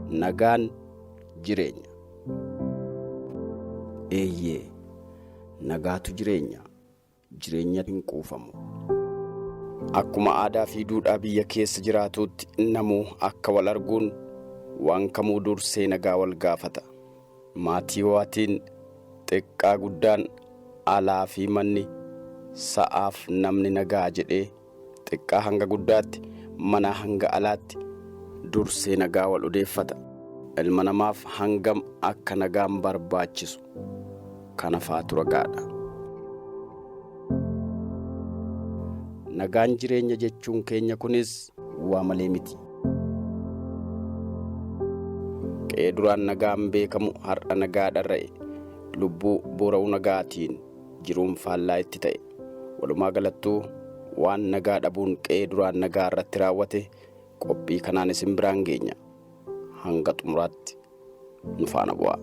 Nagaan jireenya. Eeyyee, nagaatu jireenya. Jireenya hin quufamu. Akkuma aadaa fi duudhaa biyya keessa jiraatuutti namuu akka wal arguun waan kamuu dursee nagaa wal gaafata. Maatii waatiin xiqqaa guddaan alaa fi manni sa'aaf namni nagaa jedhee xiqqaa hanga guddaatti manaa hanga alaatti dursee nagaa wal odeeffata. Ilma namaaf hangam akka nagaan barbaachisu kana faatu ragaadha. Nagaan jireenya jechuun keenya kunis waa malee miti. Qe'ee duraan nagaan beekamu har'a nagaa dharra'e lubbuu boora'uu nagaatiin jiruun faallaa itti ta'e. Walumaa galattuu waan nagaa dhabuun qe'ee duraan nagaa irratti raawwate qophii kanaan isin biraan geenya. Hanga xumuraatti nu faana bu'aa.